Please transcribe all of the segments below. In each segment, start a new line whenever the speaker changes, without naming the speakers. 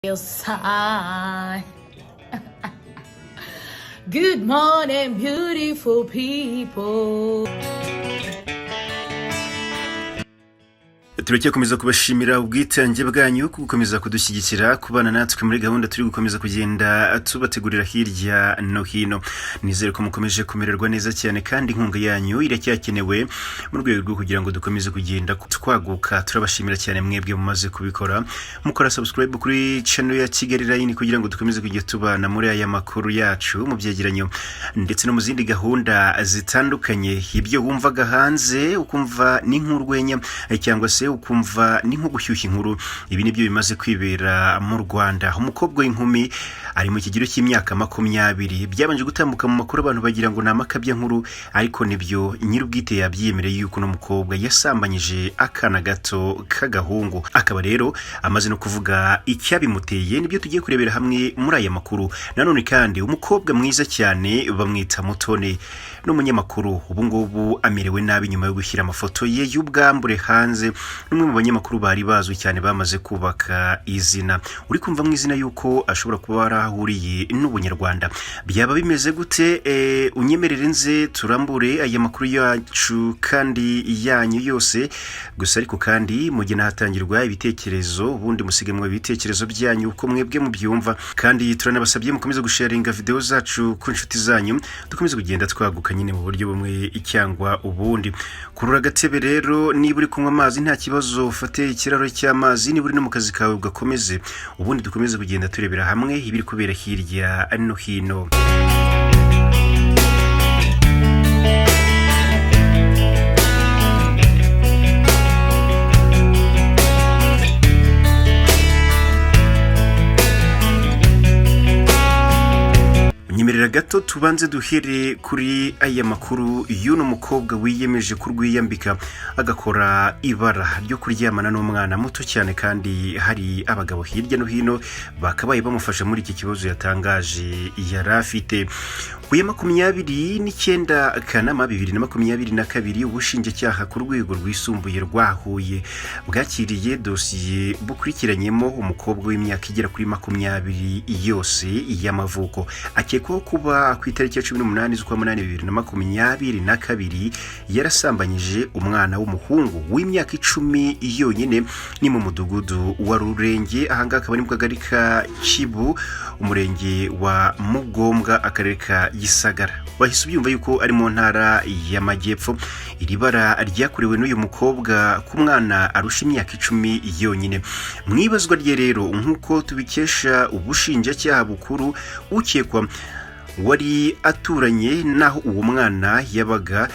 Your side. Good morning, beautiful people.
Turacyakomeza kubashimira ubwitange bwanyu, gukomeza kudushyigikira, kubana natwe muri gahunda turi gukomeza kugenda tubategurira hirya no hino. Nizere ko mukomeje kumererwa neza cyane, kandi inkunga yanyu iracyakenewe mu rwego rwo kugira ngo dukomeze kugenda twaguka. Turabashimira cyane mwebwe mumaze kubikora, mukora subscribe kuri channel ya Kigali Line, kugira ngo dukomeze kujya tubana muri aya makuru yacu, mu byegeranyo ndetse no mu zindi gahunda zitandukanye. Ibyo wumvaga hanze ukumva ni nk'urwenya cyangwa se ukumva ni nko gushyushya inkuru, ibi nibyo bimaze kwibera mu Rwanda. Umukobwa w'inkumi ari mu kigero cy'imyaka 20. Byabanje gutambuka mu makuru, abantu bagira ngo ni amakabya nkuru, ariko nibyo, nyir'ubwite yabyiyemereye yuko uno mukobwa yasambanyije akana gato k'agahungu, akaba rero amaze no kuvuga icyabimuteye. Nibyo tugiye kurebera hamwe muri aya makuru. Nanone kandi, umukobwa mwiza cyane bamwita Mutoni n'umunyamakuru, ubu ngubu amerewe nabi nyuma yo gushyira amafoto ye y'ubwambure hanze. N'umwe mu banyamakuru bari bazwi cyane bamaze kubaka izina. Uri kumva mu izina yuko ashobora kuba ari aho ahuriye n'ubunyarwanda. Byaba bimeze gute? Unyemerere nze turambure aya makuru yacu kandi yanyu yose gusa. Ariko kandi mujye n'ahatangirwa ibitekerezo, ubundi musigemo ibitekerezo byanyu uko mwebwe mubyumva. Kandi turanabasabye mukomeze gusharinga videwo zacu ku nshuti zanyu, dukomeze kugenda twaguka nyine mu buryo bumwe cyangwa ubundi. Kurura agatebe rero, niba uri kunywa amazi nta kibazo, ufate ikirahuri cy'amazi. Niba uri no mu kazi kawe ugakomeze, ubundi dukomeze kugenda turebera hamwe ibiri kubera hirya no hino. Nyemerera gato tubanze duhere kuri aya makuru y'uno mukobwa wiyemeje kurwiyambika, agakora ibara ryo kuryamana n'umwana muto cyane, kandi hari abagabo hirya no hino bakabaye bamufasha muri iki kibazo yatangaje yari afite. Ku ya 29 Kanama 2022, ubushinjacyaha ku rwego rwisumbuye rwa Huye bwakiriye dosiye bukurikiranyemo umukobwa w'imyaka igera kuri 20 yose y'amavuko, akekwaho kuba ku itariki ya 18 z'ukwa munani 2022 yarasambanyije umwana w'umuhungu w'imyaka 10 yonyine. Ni mu mudugudu wa Rurenge, ahangaha akaba ari mu kagari ka Kibu, umurenge wa Mugombwa, akarere ka Gisagara. Wahise ubyumva yuko ari mu Ntara y'Amajyepfo. Iri bara ryakorewe n'uyu mukobwa ku mwana arusha imyaka 10 yonyine. Mu ibazwa rye rero, nk'uko tubikesha ubushinjacyaha bukuru, ukekwa wari aturanye n'aho uwo mwana yabaga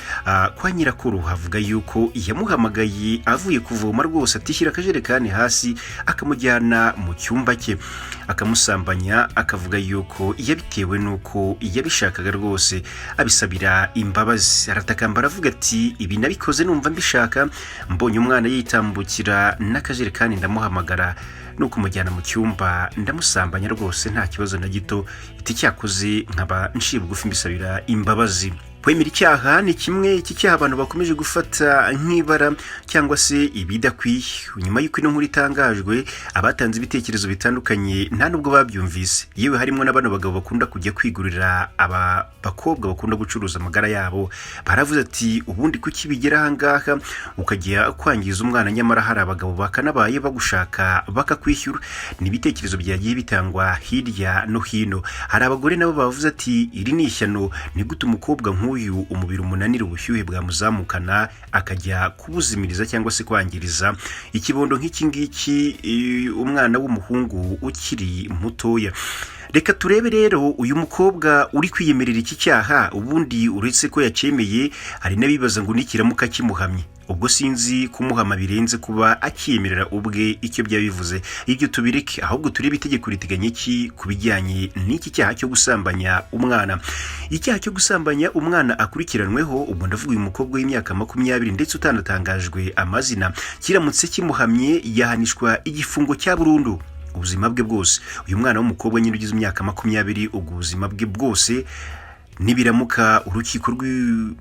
kwa nyirakuru, avuga yuko yamuhamagaye avuye kuvoma rwose, atishyira akajerekani hasi, akamujyana mu cyumba cye akamusambanya, akavuga yuko yabitewe n'uko yabishakaga rwose, abisabira imbabazi. Aratakamba, aravuga ati: "Ibi nabikoze numva mbishaka, mbonye umwana yitambukira n'akajerekani ndamuhamagara, ni ukumujyana mu cyumba ndamusambanya rwose, nta kibazo na gito." Iti: "Cyakoze nkaba nciye bugufi mbisabira imbabazi." Kwemera icyaha ni kimwe. Iki cyaha abantu bakomeje gufata nk'ibara cyangwa se ibidakwiye. Nyuma y'uko ino nkuru itangajwe, abatanze ibitekerezo bitandukanye nta nubwo babyumvise. Yewe, harimo na bano bagabo bakunda kujya kwigurira aba bakobwa bakunda gucuruza amagara yabo. Baravuze ati: "Ubundi kuki bigera ahangaha ukajya kwangiza umwana, nyamara hari abagabo bakanabaye bagushaka bakakwishyura?" Ni ibitekerezo byagiye bitangwa hirya no hino. Hari abagore nabo bavuze ati: "Iri ni ishyano, ni gute umukobwa nk'uyu umubiri umunanira, ubushyuhe bwamuzamukana, akajya kubuzimiriza cyangwa se kwangiriza ikibondo nk'iki ngiki, umwana w'umuhungu ukiri mutoya?" Reka turebe rero uyu mukobwa uri kwiyemerera iki cyaha. Ubundi uretse ko yacyemeye, hari n'abibaza ngo nikiramuka kimuhamye, ubwo sinzi kumuhama birenze kuba akiyemerera ubwe icyo byaba bivuze. Ibyo tubireke, ahubwo turebe itegeko riteganya iki ku bijyanye n'iki cyaha cyo gusambanya umwana. Icyaha cyo gusambanya umwana akurikiranweho, ubwo ndavuga uyu mukobwa w'imyaka 20 ndetse utanatangajwe amazina, kiramutse kimuhamye yahanishwa igifungo cya burundu ubuzima bwe bwose. Uyu mwana w'umukobwa nyine ugize imyaka 20, ubwo ubuzima bwe bwose Nibiramuka urukiko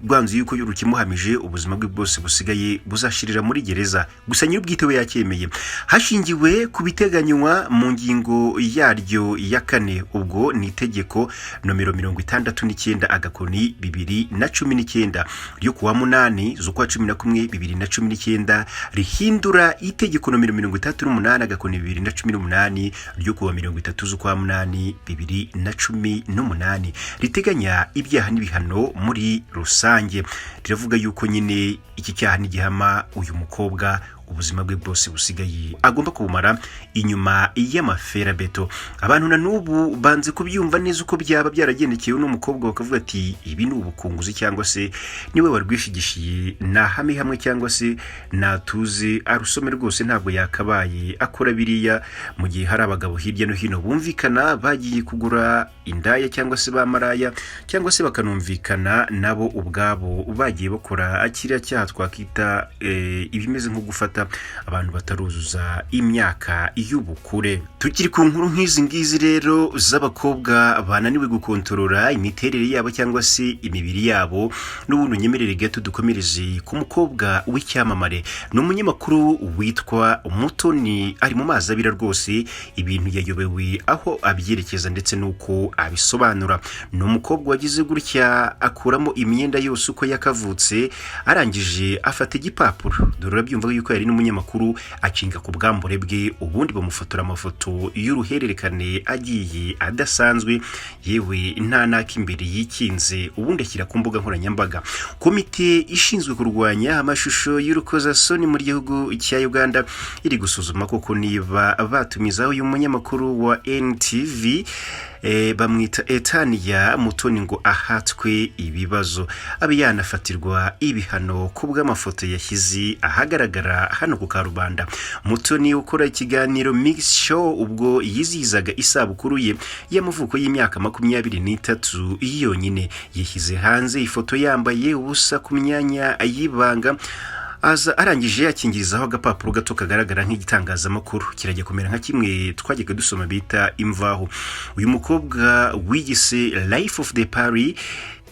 rwanzuye yuko rukimuhamije, ubuzima bwe bwose busigaye buzashirira muri gereza. Gusa nyir'ubwite we yacyemeye hashingiwe ku biteganywa mu ngingo yaryo ya 4, ubwo ni itegeko nomero 69/2019 ryo kuwa 8 z'ukwa 11 2019, rihindura itegeko nomero 38/2018 ryo kuwa 30 z'ukwa 8 2018, riteganya ibyaha n'ibihano muri rusange. Riravuga yuko nyine iki cyaha nigihama uyu mukobwa, ubuzima bwe bwose busigaye agomba kubumara inyuma y'amaferabeto. Abantu na n'ubu banze kubyumva neza uko byaba byaragendekeye uno mukobwa, bakavuga ati ibi ni ubukunguzi cyangwa se niwe warwishigishiye, nahame hamwe cyangwa se natuze arusome rwose, ntabwo yakabaye akora biriya mu gihe hari abagabo hirya no hino bumvikana bagiye kugura indaya cyangwa se ba maraya, cyangwa se bakanumvikana nabo ubwabo bagiye bakora kiriya cyaha twakita ibimeze nko gufata abantu bataruzuza imyaka y'ubukure. Tukiri ku nkuru nk'izi ngizi rero z'abakobwa bananiwe gukontorora imiterere yabo cyangwa se imibiri yabo, n'ubundi unyemerere gato dukomereze ku mukobwa w'icyamamare. Ni umunyamakuru witwa Mutoni, ari mu mazi abira rwose, ibintu yayobewe aho abyerekeza ndetse n'uko abisobanura. Ni umukobwa wagize gutya akuramo imyenda yose uko yakavutse, arangije afata igipapuro, dore urabyumva yuko yari n'umunyamakuru, akinga ku bwambure bwe, ubundi bamufotora amafoto y'uruhererekane agiye adasanzwe, yewe nta n'ak'imbere yikinze, ubundi ashyira ku mbuga nkoranyambaga. Komite ishinzwe kurwanya amashusho y'urukozasoni mu gihugu cya Uganda iri gusuzuma koko niba batumizaho uyu munyamakuru wa NTV, bamwita Etania Mutoni, ngo ahatwe ibibazo, abe yanafatirwa ibihano ku bw'amafoto yashyize ahagaragara hano ku karubanda. Mutoni ukora ikiganiro Mix Show, ubwo yizihizaga isabukuru ye y'amavuko y'imyaka 23 yonyine, yashyize hanze ifoto yambaye ubusa ku myanya y'ibanga, aza arangije yakingirizaho agapapuro gato kagaragara nk'igitangazamakuru, kirajya kumera nka kimwe twajyaga dusoma bita Imvaho. Uyu mukobwa wigise Life of the Party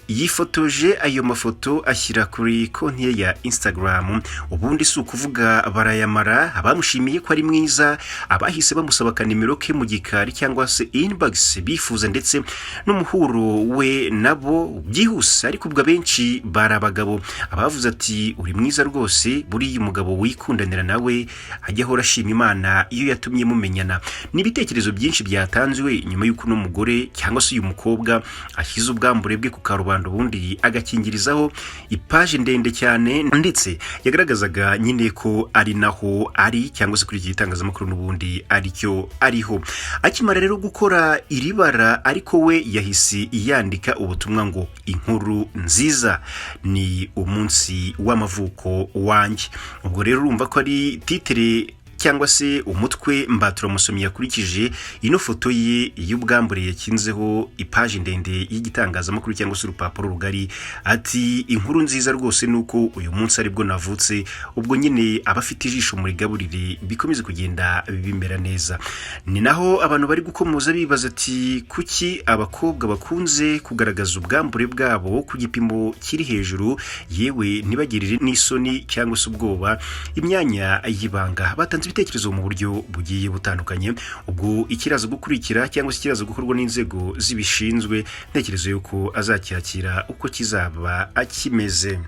yifotoje ayo mafoto ashyira kuri konti ye ya Instagram, ubundi si ukuvuga barayamara. Abamushimiye ko ari mwiza, abahise bamusaba akanimero ke mu gikari cyangwa se inbox, bifuza ndetse n'umuhuro we nabo byihuse, ariko ubwo abenshi bari abagabo, abavuze ati uri mwiza rwose, buriya umugabo wikundanira nawe ajya ahora ashima Imana iyo yatumye mumenyana. Ni ibitekerezo byinshi byatanzwe nyuma y'uko uno mugore cyangwa se uyu mukobwa ashyize ubwambure bwe ku karubanda, ubundi agakingirizaho ipaji ndende cyane, ndetse yagaragazaga nyine ko ari naho ari cyangwa se kuri iki gitangazamakuru n'ubundi aricyo ariho. Akimara rero gukora iri bara, ariko we yahise yandika ubutumwa ngo inkuru nziza ni umunsi w'amavuko wanjye. Ubwo rero urumva ko ari titre cyangwa se umutwe mbaturamusomyi yakurikije ino foto ye y'ubwambure yakinzeho ipaji ndende y'igitangazamakuru cyangwa se urupapuro rugari, ati inkuru nziza rwose ni uko uyu munsi aribwo navutse. Ubwo nyine abafite ijisho murigaburire bikomeze kugenda bimera neza. Ni naho abantu bari gukomoza bibaza ati kuki abakobwa bakunze kugaragaza ubwambure bwabo ku gipimo kiri hejuru, yewe ntibagirire n'isoni cyangwa se ubwoba imyanya y'ibanga? Batanze ibitekerezo mu buryo bugiye butandukanye. Ubwo ikiraza gukurikira cyangwa se ikiraza gukorwa n'inzego zibishinzwe, ntekerezo yuko azacyakira uko kizaba kimeze.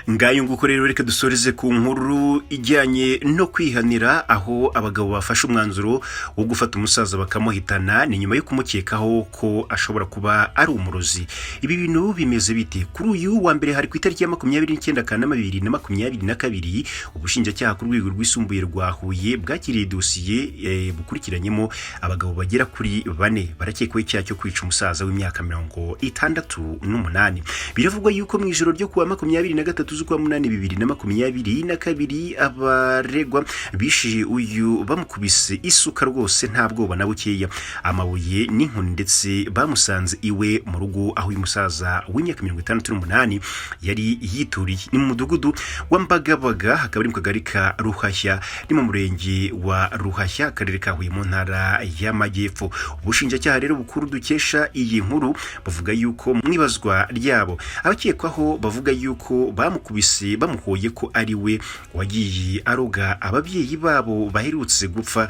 Ngayo nguko rero, reka dusoreze ku nkuru ijyanye no kwihanira, aho abagabo bafashe umwanzuro wo gufata umusaza bakamuhitana. Ni nyuma yo kumukekaho ko ashobora kuba ari umurozi. Ibi bintu bimeze bite? Kuri uyu wa mbere, hari ku itariki ya 29 Kanama 2022, ubushinjacyaha ku rwego rwisumbuye rwa Huye bwakiriye dosiye bukurikiranyemo abagabo bagera kuri bane barakekwaho icyaha cyo kwica umusaza w'imyaka 68. Biravugwa yuko mu ijoro ryo kuwa 23 z'ukwa 8 2022, abaregwa bishe uyu bamukubise isuka rwose nta bwoba na bukeya, amabuye n'inkoni, ndetse bamusanze iwe mu rugo aho uyu musaza w'imyaka 68 yari yituriye. Ni mu mudugudu wa Mbagabaga, hakaba ari mu kagari ka Ruhashya, ni mu murenge murenge wa Ruhashya, akarere ka Huye, mu ntara y'Amajyepfo. Ubushinjacyaha rero bukuru dukesha iyi nkuru buvuga yuko mu ibazwa ryabo abakekwaho bavuga yuko bamukubise bamuhoye ko ari we wagiye aroga ababyeyi babo baherutse gupfa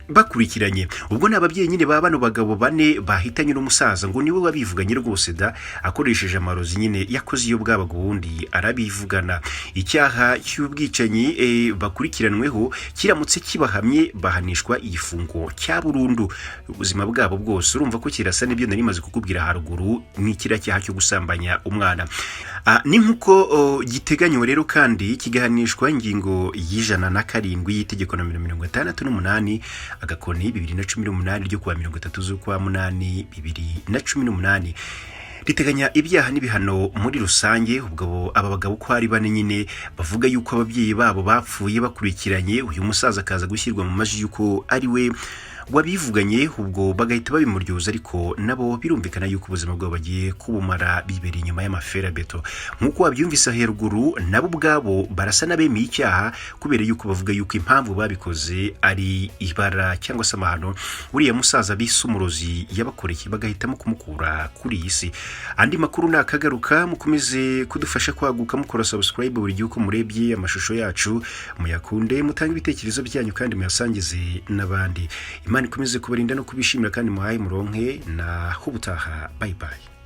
bakurikiranye. Ubwo ni ababyeyi nyine ba bano bagabo bane bahitanye n'umusaza, ngo niwe wabivuganye rwose da, akoresheje amarozi nyine yakoze iyo bwabaga, ubundi arabivugana. Icyaha cy'ubwicanyi bakurikiranweho kiramutse kibahamye, bahanishwa igifungo cya burundu ubuzima bwabo bwose. Urumva ko kirasa n'ibyo nari maze kukubwira haruguru, ni kiriya cyaha cyo gusambanya umwana. Ni nk'uko giteganywa rero, kandi kigahanishwa ingingo y'107 y'itegeko nomero 68/2018 ryo kuwa 30 z'ukwa munani 2018, riteganya ibyaha n'ibihano muri rusange. Ubwo aba bagabo uko ari bane nyine bavuga yuko ababyeyi babo bapfuye bakurikiranye, uyu musaza akaza gushyirwa mu majwi yuko ari we wabivuganye, ubwo bagahita babimuryoza. Ariko nabo birumvikana yuko ubuzima bwabo bagiye kubumara bibereye inyuma y'amaferabeto. Nk'uko wabyumvise haruguru, nabo ubwabo barasa n'abemeye icyaha, kubera yuko bavuga yuko impamvu babikoze ari ibara cyangwa se amahano uriya musaza bise umurozi yabakoreye, bagahitamo kumukura kuri iyi si. Andi makuru nakagaruka. Mukomeze kudufasha kwaguka mukora subscribe buri gihe uko murebye amashusho yacu, muyakunde, mutange ibitekerezo byanyu kandi muyasangize n'abandi. Imana ikomeze kubarinda no kubishimira, kandi muhaye muronke. Na hubutaha, bye bye.